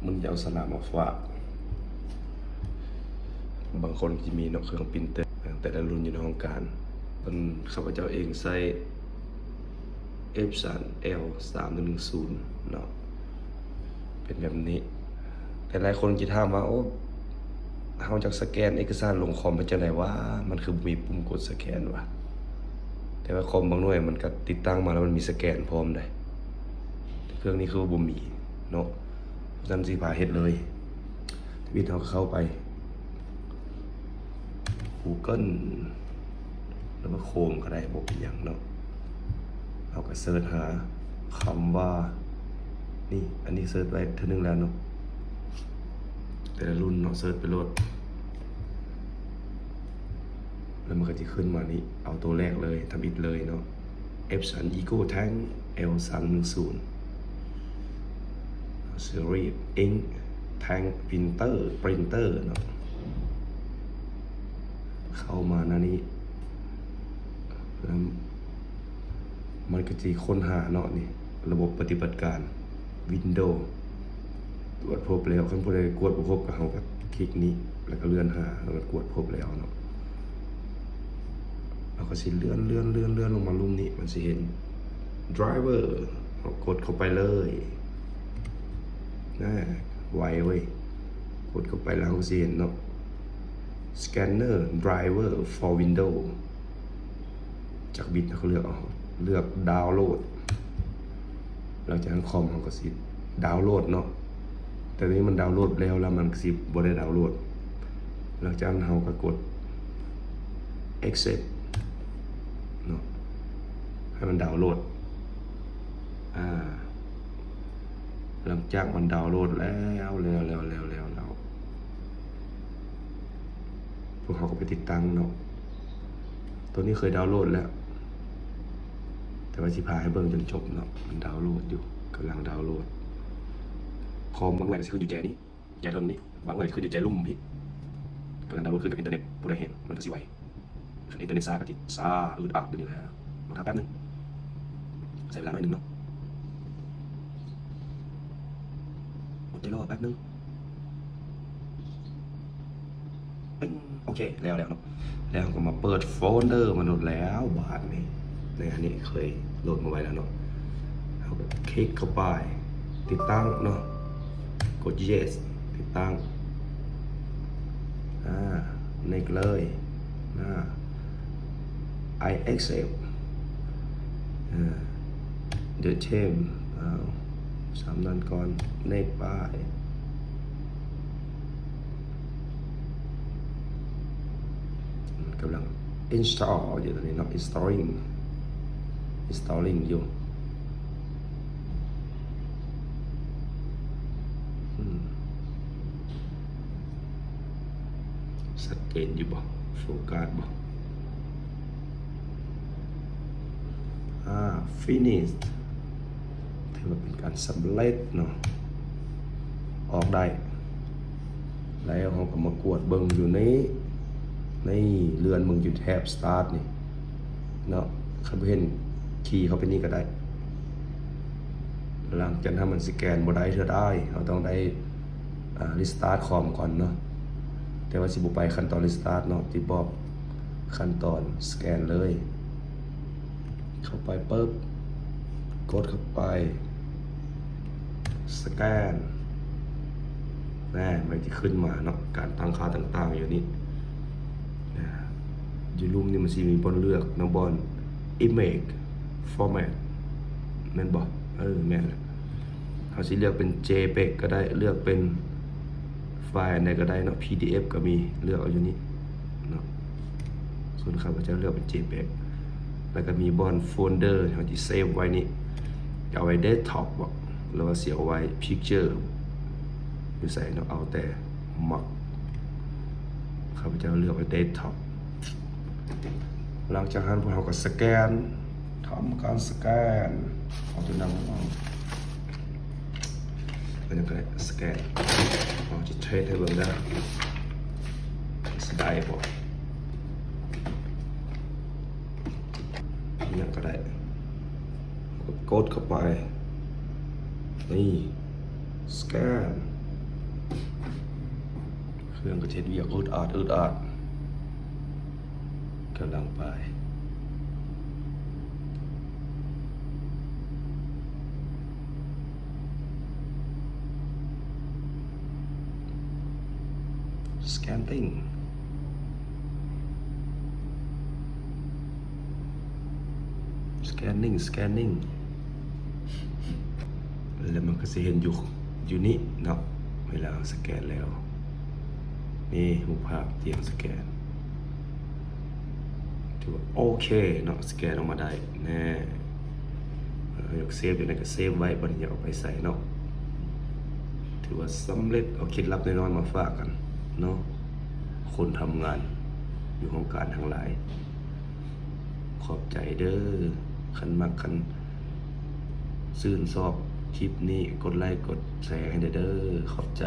ມື້ນີ້ຈະເອົາສະຫຼາມມາຝາກ. ບາງຄົນທີ່ມີເນາະ ເຄື່ອງປຣິນເຕີ ແຕ່ລະລຸ້ນຢູ່ໃນຫ້ອງການ. ເພິ່ນ ຂ້າພະເຈົ້າເອງໃຊ້ ເອັຟສາມ ແອວສາມໜຶ່ງໜຶ່ງສູນເນາະ ເປັນແບບນີ້. ຫຼາຍໆຄົນຈະຖາມວ່າ ໂອ້ ເຮົາຢາກສະແກນເອກະສານລົງຄອມເຮັດຈັ່ງໃດຫວາ? ມັນຄືບໍ່ມີປຸ່ມກົດສະແກນຫວາ? ແຕ່ວ່າຄອມບາງໜ່ວຍມັນກະຕິດຕັ້ງມາແລ້ວມັນມີສະແກນພ້ອມໃດ໋ ແຕ່ເຄື່ອງນີ້ຄືບໍ່ມີເນາະ. ຊັ້ນຊິພາເຮັດເລີຍ. ທຳອິດເຮົາກະເຂົ້າໄປ Google ຫຼືວ່າ Chrome ກະໄດ້ ບໍ່ເປັນຫຍັງເນາະ. ເຮົາກະເສີດຫາຄຳວ່າ ນີ້ ອັນນີ້ເສີດໄວ້ເທື່ອໜຶ່ງແລ້ວເນາະ ແຕ່ລະລຸ້ນເນາະ ເສີດໄປໂລດ ແລ້ວມັນກະຊິຂຶ້ນມານີ້ ເອົາໂຕແລກເລີຍ ທຳອິດເລີຍເນາະ. ເອັຟສາມ Eco Tank ແອວສາມໜຶ່ງສູນ Series Ink Tank Printer Printer ເນາະ. ເຂົ້າມາໜ້ານີ້ ແລ້ວມັນກະຊິຄົ້ນຫາເນາະ ນີ້ ລະບົບປະຕິບັດການ Windows ກວດພົບແລ້ວ. ຄັນຜູ້ໃດກວດບໍ່ພົບກະເຮົາກະຄລິກນີ້ ແລ້ວກະເລື່ອນຫາ ແລ້ວກະກວດພົບແລ້ວເນາະ. ເຮົາກະຊິເລື່ອນ ເລື່ອນ ເລື່ອນ ເລື່ອນລົງມາລຸ່ມນີ້ ມັນຊິເຫັນ Driver ເຮົາກົດເຂົ້າໄປເລີຍ. ນະ ໄວເວີຍ. ກົດເຂົ້າໄປແລ້ວເຮົາກະຊິເຫັນເນາະ Scanner Driver for Windows ຈັກບິດເຮົາກະເລືອກເອົາ ເລືອກ Download. ຫຼັງຈາກນັ້ນຄອມເຮົາກະຊິດາວໂຫຼດເນາະ ແຕ່ໂຕນີ້ມັນດາວໂຫຼດແລ້ວ ແລ້ວມັນກະຊິບໍ່ໄດ້ດາວໂຫຼດ. ຫຼັງຈາກນັ້ນເຮົາກະກົດ Accept ເນາະ ໃຫ້ມັນດາວໂຫຼດ. ອາ ຫຼັງຈາກມັນດາວໂຫຼດແລ້ວ ແລ້ວ ແລ້ວ ແລ້ວ ແລ້ວ ແລ້ວ ພວກເຮົາກະໄປຕິດຕັ້ງເນາະ. ໂຕນີ້ເຄີຍດາວໂຫຼດແລ້ວ ແຕ່ວ່າຊິພາໃຫ້ເບິ່ງຈົນຈົບເນາະ. ມັນດາວໂຫຼດຢູ່ ກຳລັງດາວໂຫຼດ. ຄອມບາງໜ່ວຍກະຊິຂຶ້ນຢູ່ແຈນີ້ ແຈເທິງນີ້ ບາງໜ່ວຍກະຊິຂຶ້ນຢູ່ແຈລຸ່ມພີ້ ກຳລັງດາວໂຫຼດຂຶ້ນກັບອິນເຕີເນັດ. ຜູ້ໃດເຫັນມັນກະຊິໄວ ຄັນອິນເຕີເນັດຊ້າກະຊິຊ້າອືດອາດຢູ່ນີ້ແຫຼະ. ລໍຖ້າແປັບໜຶ່ງ ໃຊ້ເວລາໜ້ອຍໜຶ່ງເນາະ ອົດໃຈລໍແປັບໜຶ່ງ. ປຶ້ງ ໂອເຄ ແລ້ວ ແລ້ວເນາະ. ແລ້ວເຮົາກະມາເປີດໂຟນເດີມາໂຫຼດແລ້ວບາດນີ້. ໃນອັນນີ້ເຄີຍໂຫຼດມາໄວ້ແລ້ວເນາະ. ເຮົາກະຄລິກເຂົ້າໄປ ຕິດຕັ້ງເນາະ ກົດ Yes ຕິດຕັ້ງ. ອາ Next ເລີຍ. ອາ I accept. ອາ The term ເອົາ ສຳນັ້ນກ່ອນ Next ໄປ. ກຳລັງ install ຢູ່ຕອນນີ້ເນາະ installing installing ຢູ່. ອືມ ຊັດເຈນຢູ່ບໍ່? ໂຟກັສບໍ່? ອາ finish ຖືວ່າເປັນການສຳເລັດເນາະ ອອກໄດ້. ແລ້ວເຮົາກະມາກວດເບິ່ງຢູ່ໃນ ໃນ ເລື່ອນເບິ່ງຢູ່ແທັບ Start ນີ້ເນາະ. ຄັນບໍ່ເຫັນ ຄີເຂົ້າໄປນີ້ກະໄດ້. ຫຼັງຈາກນັ້ນມັນສະແກນບໍ່ໄດ້ເທື່ອໃດ ເຮົາຕ້ອງໄດ້ ອາ restart ຄອມກ່ອນເນາະ. ແຕ່ວ່າຊິບໍ່ໄປຂັ້ນຕອນ restart ເນາະ ຊິບອກຂັ້ນຕອນສະແກນເລີຍ. ເຂົ້າໄປປຶບ ກົດເຂົ້າໄປ ສະແກນ ແນ່ ມັນຈະຂຶ້ນມາເນາະ ການຕັ້ງຄ່າຕ່າງໆຢູ່ນີ້. ອາ ຢູ່ລຸ່ມນີ້ມັນຊິມີບ່ອນເລືອກເນາະ ບ່ອນ Image Format ແມ່ນບໍ່? ເອີ ແມ່ນແຫຼະ. ເຮົາຊິເລືອກເປັນ JPEG ກະໄດ້ ເລືອກເປັນ ໄຟລ໌ອັນໃດກະໄດ້ເນາະ PDF ກະມີ ເລືອກເອົາຢູ່ນີ້ເນາະ. ສ່ວນຂ້າພະເຈົ້າເລືອກເປັນ JPEG ແລ້ວກະມີບ່ອນ Folder ເຮົາຊິ save ໄວ້ນີ້ ຈະເອົາໄວ້ Desktop ບໍ ຫຼືວ່າຊິເອົາໄວ້ Picture ຢູ່ໃສເນາະ ເອົາແຕ່ມັກ. ຂ້າພະເຈົ້າເລືອກໄວ້ Desktop. ຫຼັງຈາກນັ້ນພວກເຮົາກະສະແກນ ທຳການສະແກນ ເອົາໂຕນັ້ນອອກ ເປັນຫຍັງກະໄດ້ ສະແກນ. ເຮົາຈະເທສໃຫ້ເບິ່ງເດີ ຊິໄດ້ບໍ່ ອີ່ຫຍັງກະໄດ້. ເຮົາກະກົດເຂົ້າໄປ ນີ້ ສະແກນ. ເຄື່ອງກໍເຮັດວຽກອຶດອາດ ອຶດອາດ ກຳລັງໄປ Scanning Scanning Scanning ແລ້ວມັນກໍຊິເຫັນຢູ່ ຢູ່ນີ້ເນາະ ເວລາເຮົາສະແກນແລ້ວ ນີ້ຮູບພາບທີ່ເຮົາສະແກນ ຖືວ່າໂອເຄເນາະ ສະແກນອອກມາໄດ້ແນ່ ເຮົາຢາກເຊຟຢູ່ໃນກໍເຊຟໄວ້ ບໍ່ໄດ້ຢາກເອົາໄປໃສເນາະ ຖືວ່າສຳເລັດ ເອົາເຄັດລັບນ້ອຍໆມາຝາກກັນເນາະ ຄົນທຳງານຢູ່ຫ້ອງການທັງຫຼາຍ ຂອບໃຈເດີ ຄັນມັກ ຄັນຊື່ນຊອບຄລິບນີ້ ກົດໄລກົດແຊໃຫ້ແດ່ເດີ ຂອບໃຈ.